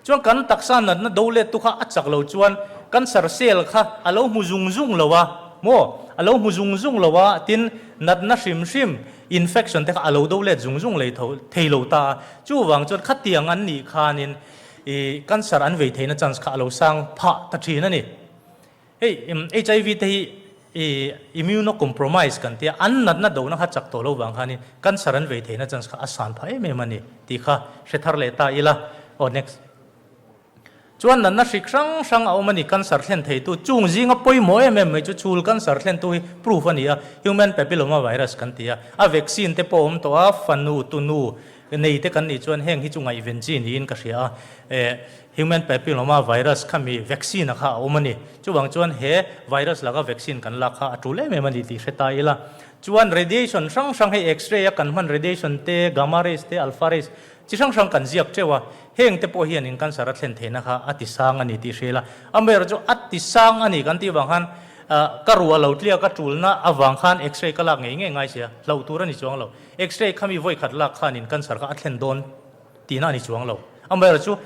Chuan kan taksa natna do lettu kha a chak lo chuan cancer cell kha a lo hmu zung zung lo a maw? A lo hmu zung zung lo a, tin natna hrim hrim infection te kha a lo do let zung zung lei tho thei lo ta a. Chuvang chuan khatiang an nih khanin i cancer an vei theihna chance kha a lo sang phah ta thin a ni. Hei HIV te hi immunocompromise kan tia, an natna dohna kha chak tawh lo vang khanin cancer an vei theihna chance kha a san phah em em a ni tih kha hre thar leh ta ila. Aw next. Chuan natna hrik hrang hrang a awm a ni cancer thlen theitu chung zinga pawimawh em em mai chu chul cancer thlentu hi proof a ni a, human papilloma virus kan ti a, a vaccine te pawh a awm tawh a, fanu tunu nei te kan nih chuan heng hi chu ngaihven chi niin ka hria a, Human Papilloma Virus khami vaccine a kha a awm a ni. Chuvang chuan he virus laka vaccine kan lak kha a tul em em a ni tih hre ta ila. Chuan radiation hrang hrang hei X-ray a kan hman radiation te, gamma rays te, alpha rays chi hrang hrang kan ziak teuh a, heng te pawh hian in cancer a thlen theihna kha a ti sang a ni tih hre ila. Amaherawhchu chu a ti sang a ni kan tih vang khan ka ruah lo tliak a tulna avang khan X-ray ka lak ngei ngei ngai sia, hlauh tur a ni chuang lo. X-ray khami vawi khat lak khanin cancer kha a thlen dawn tihna a ni chuang lo. Amaherawhchu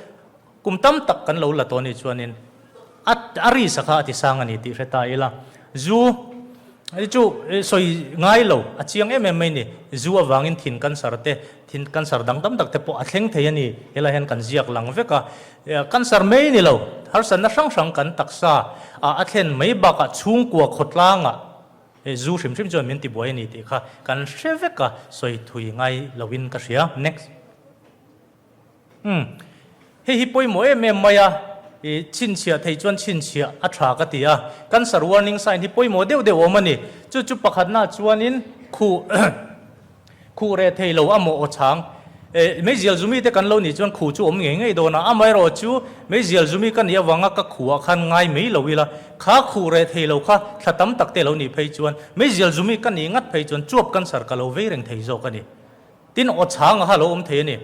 kum tam tak kan lo la tawh anih chuanin a a risa kha a ti sang a ni tih hre ta ila. Zu hi chu sawi ngai lo, a chiang em em mai ni. Zu avangin thin cancer te, thin cancer dang tam tak te pawh a thleng thei a ni. Helai hian kan ziak lang vek a. Cancer mai ni lo, harsatna hrang hrang kan taksa ah a thlen mai bakah chhungkua khawtlangah Hei zu hrim hrim chuan min tibuai a ni tih kha kan hre vek a, sawi thui ngai loin ka hria. Next. Umm. Hei hi pawimawh em em mai a, i chhinchhiah thei chuan chhinchhiah a tha ka ti a. Cancer warning sign hi pawimawh deuh deuh awm a ni. Chu chu pakhatnaah chuanin khuh Khuh reh thei lo a maw aw chang. E, meizial zumi te kan lo nih chuan khuh chu awm ngei ngei dawn a, amaherawh chu meizial zumi ka nih avanga ka khuh ah khan ngai mai lo ila, kha khuh reh thei lo kha thla tam tak te lo nih phei chuan meizial zumi ka nih ngat phei chuan chuap cancer ka lo vei reng thei zawk a ni. Tin, aw chang a kha lo awm thei a ni.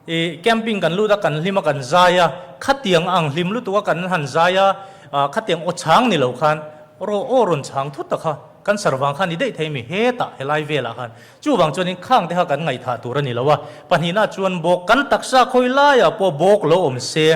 I camping kan lut a, kan hlim a, kan zai a, khatiang ang hlim lutuk a kan han zai a, khatiang aw chhang ni lo khan ro aw rawn chhang thut ta kha cancer vang khan ni daih thei mi hetah helai velah khan chuvang chuanin khang te kha kan ngaihthah tur a ni lo a. Pahnihna chuan bawk kan taksa khawi laiah pawh bawk lo awm se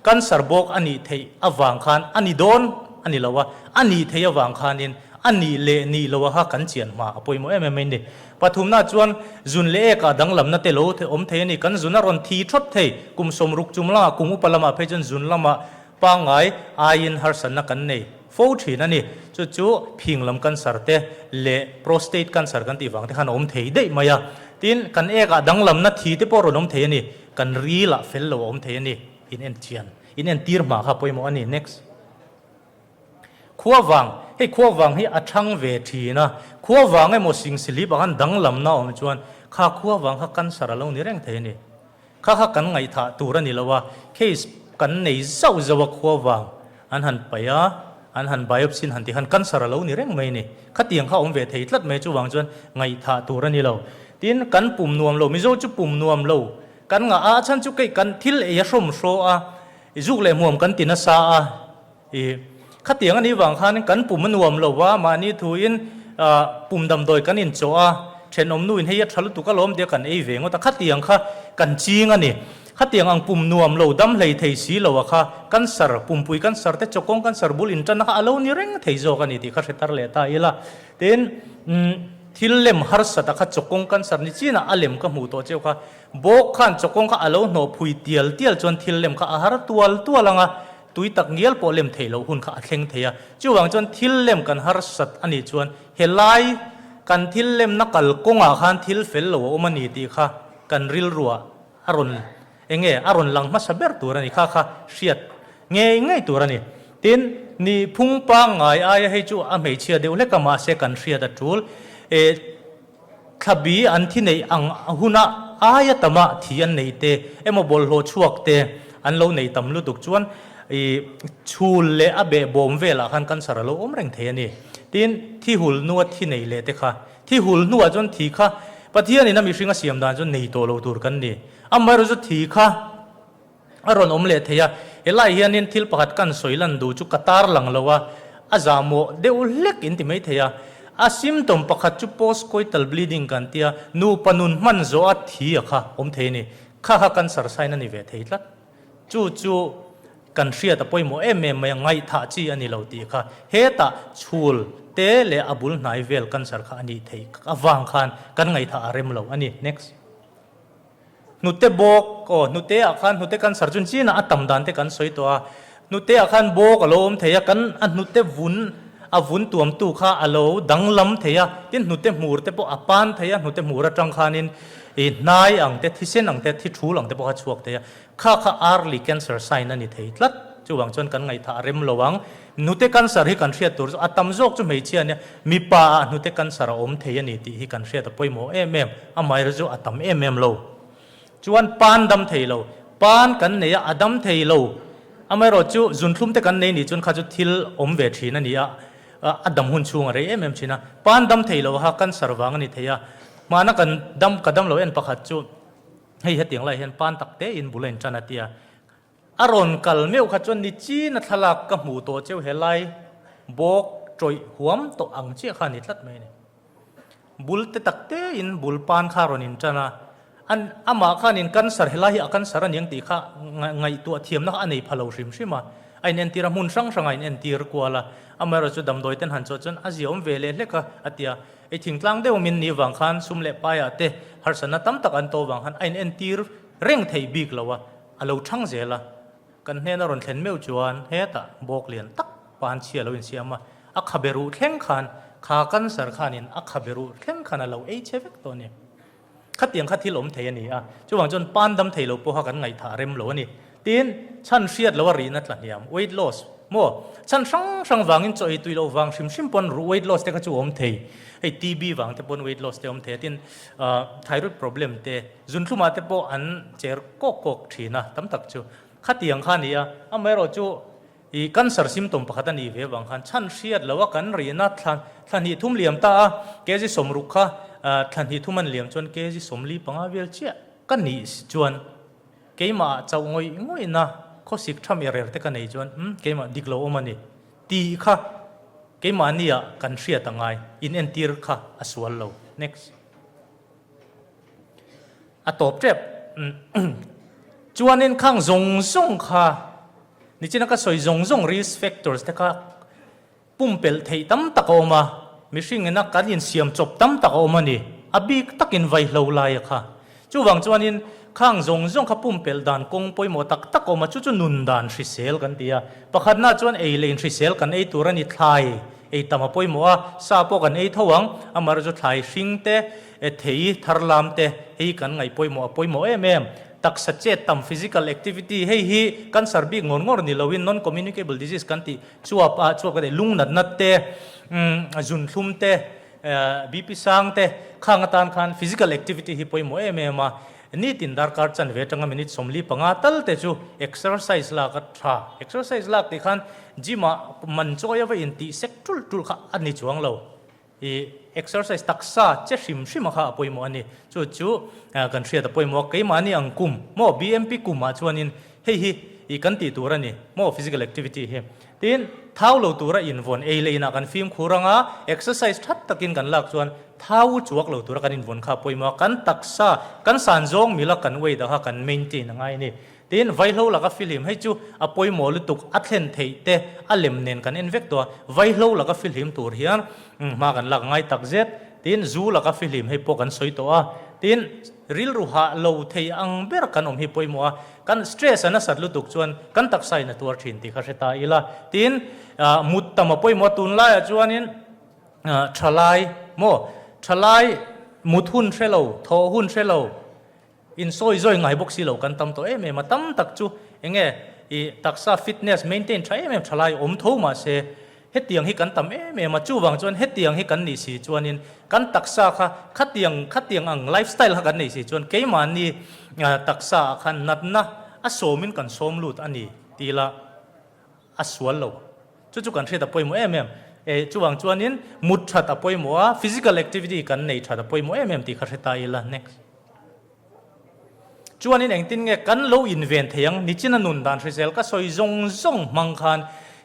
cancer bawk a nih theih avang khan a ni dawn a ni lo a, a nih theih avang khanin a nih leh nih loh a kha kan chian hma a pawimawh em em mai a ni. Pathumna chuan zun leh ek ah danglamna te lo awm thei a ni. Kan zun a rawn thi thawt thei. Kum 60 chum lamah, kum upa lamah phei chuan zun lamah pangngai aiin harsatna kan nei fo thin a ni. Chu chu phing lam cancer te leh prostate cancer kan tih vang te khan a awm thei daih mai a. Tin, kan ek ah danglamna thi te pawh a rawn awm thei a ni. Kan ril ah fel lo a awm thei a ni. In en chian, in entir hma kha pawimawh a ni. Next. Khuavang, Hei khuavang hi a thang ve thin a, khuavang emaw singsilip ang an danglamna a awm chuan kha khuavang kha cancer a lo ni reng thei a ni. Kha kha kan ngaihthah tur a ni lo a, case kan nei zauh zauh a khuavang an han paih a, an han biopsy han tih khan cancer a lo ni reng mai a ni. Khatiang kha a awm ve thei tlat mai chuvang chuan ngaihthah tur a ni lo. Tin, kan pum nuam lo, Mizo chu pum nuam lo kan ngah a, a chhan chu kei kan thil ei a hrawmhraw a, I zuk leh hmuam kan ti nasa a, i khatiang a nih vang khan kan pum a nuam lo va, mahni thuin pum damdawi kan inchawh a, thenawm nuin hei a tha lutuk alawm tia kan ei ve ngawt a, khatiang kha kan ching a ni. Khatiang ang pum nuam lo dam hlei thei si lo a kha cancer, pumpui cancer te chawkawng cancer bul intanna kha a lo ni reng thei zawk a ni tih kha hre tar leh ta ila. Tin, thil lem harsat a kha chawkawng cancer ni chinah a lem ka hmuh tawh cheu kha Bawk khan chawkawng kha a lo hnawh phui tial tial chuan thil lem kha a har tual tual ang a, tui tak ngial pawh lem theih loh hun kha a thleng thei a. Chuvang chuan thil lem kan harsat a nih chuan helai kan thil lemna kalkawngah khan thil fel lo a awm a ni tih kha kan rilruah a rawn eng nge a rawn lang hmasa ber tur a ni kha kha hriat ngei ngei tur a ni. Tin, nihphung pangngai aia hei chu a hmeichhia deuh hlek a mahse kan hriat a tul. Eh. Thlabi an thi neih ang huna aia tama thi an neih te emaw bawlhhlawh chhuak te an lo nei tam lutuk chuan i chhul leh a behbawm velah khan cancer a lo awm reng thei a ni. Tin, thi hul hnua thi nei leh te kha, thi hul hnuah chuan thi kha Pathianin a mihring a siam dan chuan nei tawh lo tur kan ni. Amaherawhchu chu thi kha A rawn awm leh thei a, helai hianin thil pakhat kan sawi lan duh chu ka tar lang lo a, a zahmawh deuh hlek in ti mai thei a. A symptom pakhat chu post-coital bleeding kan tia, nupa nun hman zawh a thi a kha awm thei a ni. Kha kha cancer sign a ni ve thei tlat. Chu chu kan hriat a pawimawh em em mai a, ngaihthah chi a ni lo tih kha. Hetah chhul te leh a bul hnai vel cancer kha a nih theih avang khan kan ngaihthah a rem lo a ni. Next. Hnute bawk, aw hnute ah khan hnute cancer chu chinah a tam dan te kan sawi tawh a, hnute ah khan bawk a lo awm thei a, kan a hnute vun a vun tuamtu kha a lo danglam thei a, tin hnute hmur te pawh a pan thei a, hnute hmur atang khanin ih hnai ang te, thisen ang te, thi thul ang te pawh kha chhuak thei a, kha kha early cancer sign a ni thei tlat, chuvang chuan kan ngaihthah a rem lo ang. Hnute cancer hi kan hriat tur chu a tam zawk chu hmeichhia nia, mipa ah hnute cancer a awm thei a ni tih hi kan hriat a pawimawh em em, amaherawhchu chu a tam em em lo. Chuan pan dam thei lo, pan kan nei a, a dam thei lo, amaherawhchu zunthlum te kan nei nih chuan kha chu thil awm ve thin a ni a, a dam hun chhung a rei em em thin a, pan dam thei lo kha cancer vang a ni thei a, hmana kan dam ka dam lo en pakhat chu hei hetiang lai hian pan tak te in bul a intan a tia, A rawn kal meuh kha chuan ni chin a thlalak ka hmuh tawh cheu helai bawk tawih huam tawh ang chiah kha a ni tlat mai a ni. Bul te tak te in bul pan kha a rawn in tan a, an amah khanin cancer helai hi a cancer a niang tih kha ngaihtuah thiamna kha a nei pha lo hrim hrim a, a in entir a hmun hrang hrang a in entir kual a, amaherawhchu chu damdawi ten han chawh chuan a ziaawm ve leh hlek a a ti a, ei thingtlang deuh min nih vang khan sum leh paiah te harsatna tam tak an to vang khan a in entir reng thei bik lo a. A lo thang zel a, kan hnena rawn thlen meuh chuan hetah bawk lian tak pan chhia lo insiam a, a khabe ruh thleng khan kha cancer khanin a khabe ruh thleng khan a lo ei che vek tawh a ni. Khatiang kha thil awm thei a ni a, chuvang chuan pan dam thei lo pawha kan ngaihthah rem lo a ni. Tin, chhan hriat lo a rihna tla hniam, weight loss, maw? Chhan hrang hrang vangin chaw ei tui loh vang hrim hrim pawn weight loss te kha chu awm thei. Hei TB vang te pawn weight loss te awm thei a, tin thyroid problem te, Zunthlumah te pawh an cher kawk kawk thin a, tam tak chu. Khatiang kha a ni a, amaherawh chu i cancer symptom pakhat a nih ve avang khan chhan hriat lo a kan rihna thla thla hnih thum liam ta a, kg 60 kha thla hnih thum an liam chuan kg 45 vel chiah ka nih chuan. Keimah ah chauh ngawih ngawihna khawsik tha mi rel te ka nei chuan umm keimah dik lo awm a ni tih kha keimahni ah kan hriat a ngai, in entir kha a sual lo. Next. A tawp tep. Chuanin khang zawng zawng kha nichina ka sawi zawng zawng risk factors te kha Pumpelh theih tam tak a awm a, mihring ina kan insiam chawp tam tak a awm a ni, a bik takin vaihlo laia kha. Chuvang chuanin khang zawng zawng kha pumpelh dan kawng pawimawh tak tak a awm a, chu chu nun dan hrisel kan ti a. Pakhatna chuan ei leh inhrisel kan ei tur a ni, thlai ei tam a pawimawh a, sa pawh kan ei tho ang, amaherawhchu thlai hring te, thei tharlam te hei kan ngaih pawimawh a pawimawh em em. Taksa chet tam, physical activity, hei hi cancer bik ngawr ngawr ni loin non-communicable disease kan tih Chuap ah chuap ka nei lung natna te, zunthlum te, BP sang te khang atan khan physical activity hi pawimawh em em a, nitin darkar chanve atanga minute 45 tal te chu exercise lak a tha. Exercise lak tih khan gym ah man chawi ava intih sek tul tul kha a ni chuang lo. I exercise taksa che hrim hrim a kha a pawimawh a ni. Chu chu kan hriat a pawimawh a, keimahni ang kum maw BMP kum ah chuanin hei hi i kan tih tur a ni maw physical activity hi. Tin, thau lo tura invawn ei leh inah kan fimkhur anga exercise that takin kan lak chuan thau chuak lo tura kan invawn kha a pawimawh a, kan taksa kan san zawng mila kan weight a kha kan maintain a ngai a ni. Tin, vaihlo laka fihlim hei chu a pawimawh lutuk, a thlen theih te a lem nen kan en vek tawh a, vaihlo laka fihlim tur hian hma kan lak ngai tak zet. Tin, zu laka fihlim hei pawh kan sawi tawh a. Tin, rilru hah lo thei ang ber kan awm hi pawimawh a, kan stress a nasat lutuk chuan kan taksa in a tuar thin tih kha hre ta ila. Tin, mut tam a pawimawh a, tunlaiah chuanin thalai maw, thalai mut hun hre lo, thawh hun hre lo, Insawi zawi ngai bawk si lo kan tam tawh em em a, tam tak chu eng nge i taksa fitness maintain tha em em tha lai awm tho mah se hetiang hi kan tam em em a, chuvang chuan hetiang hi kan nih si chuanin kan taksa kha khatiang khatiang ang lifestyle kha kan neih si chuan keimahni taksa ah khan natna a sawmin kan sawm lut a ni tih lah a sual lo. Chu chu kan hriat a pawimawh em em. E, chuvang chuanin mut that a pawimawh a, physical activity kan nei that a pawimawh em em tih kha hre ta ila. Next. Chuanin engtin nge kan lo inven thei ang? Nichina nun dan hrisel ka sawi zawng zawng hmang khan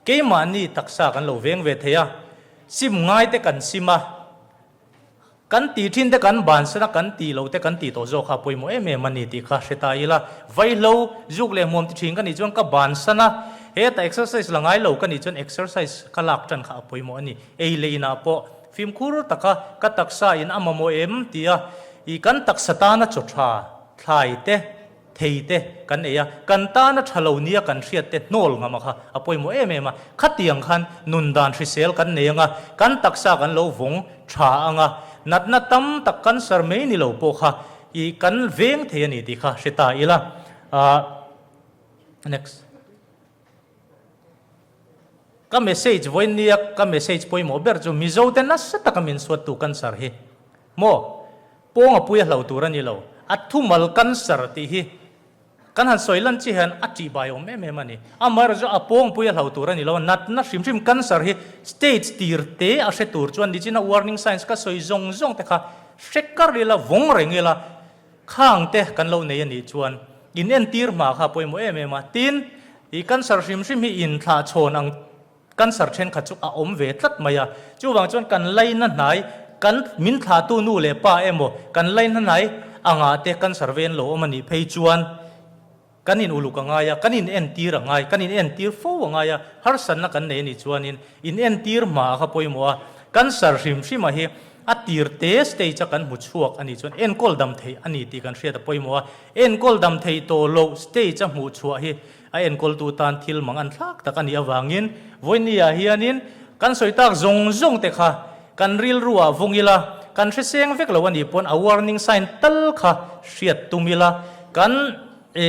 keimahni taksa kan lo veng ve thei a, sim ngai te kan sim a, Kan tih thin te kan bansan a, kan tih loh te kan tih tawh zawk kha a pawimawh em em a ni tih kha hre ta ila. Vaihlo, zuk leh hmuam ti thin ka nih chuan ka bansan a, heta exercise la ngai lo ka nih chuan exercise ka lak tan kha a pawimawh a ni. Ei leh inah pawh fimkhur taka ka taksa in a mamawh em tia i kan taksa tana chaw tha thlai te, Thei te kan ei a, kan tana tha lo nia kan hriat te hnawl ngam a kha a pawimawh em em a, khatiang khan nun dan hrisel kan nei ang a, kan taksa kan lo vawng tha ang a, natna tam tak cancer mai ni lo pawh kha i kan veng thei a ni tih kha hre ta ila. Ahh next. Ka message vawiin nia ka message pawimawh ber chu Mizo te nasa taka min suattu cancer hi maw pawng a pui a hlo tur a ni lo. A thumal cancer tih hi kan han sawi lan chi hian a tihbai awm em em a ni. Amaherawhchu chu a pawng pui a hlo tur a ni lo. Natna hrim hrim cancer hi stage tir te a hre tur chuan nichina warning signs ka sawi zawng zawng te kha hre kar ila vawng reng ila Khang te kan lo nei a nih chuan in entir hma kha pawimawh em em a, tin, i cancer hrim hrim hi inthlah chhawn ang cancer thenkhat chu a awm ve tlat mai a, chuvang chuan kan laina hnai kan min thlahtu nu leh pa emaw kan laina hnai angah te cancer ve an lo awm a nih phei chuan kan in uluk a ngai a, kan in entir a ngai, kan in entir fo a ngai a, harsatna kan nei a nih chuanin in entir hma kha pawimawh a, cancer hrim hrima hi a tir te stage a kan hmu chhuak a nih chuan enkawl dam theih a ni tih kan hriat a pawimawh a, enkawl dam theih tawh loh stage a hmuh chhuah hi a enkawltu tan thil mang an thlak tak a nih avangin vawinia hianin kan sawi tak zawng zawng te kha kan rilru ah vawng ila, kan hreseng vek lo a nih pawn a warning sign tal kha hriat tum ila, kan E,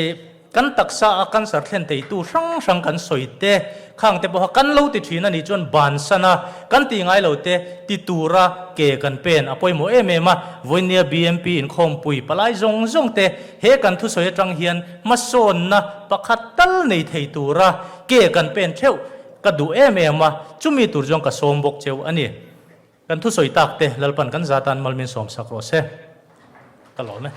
kan taksa a cancer thlen teitu hrang hrang kan sawi te, khang te pawha kan lo ti thin a nih chuan bansan a, kan tih ngai lo te ti tura ke kan pen a pawimawh em em a, vawinia BMP inkhawmpui palai zawng zawng te he kan thusawi atang hian hmasawnna pakhat tal nei thei tura ke kan pen theuh ka duh em em a, chumi tur chuan ka sawm bawk cheu a ni. Kan thusawi tak te Lalpan kan zatan malmin sawmsak rawh se. Ka lawm e.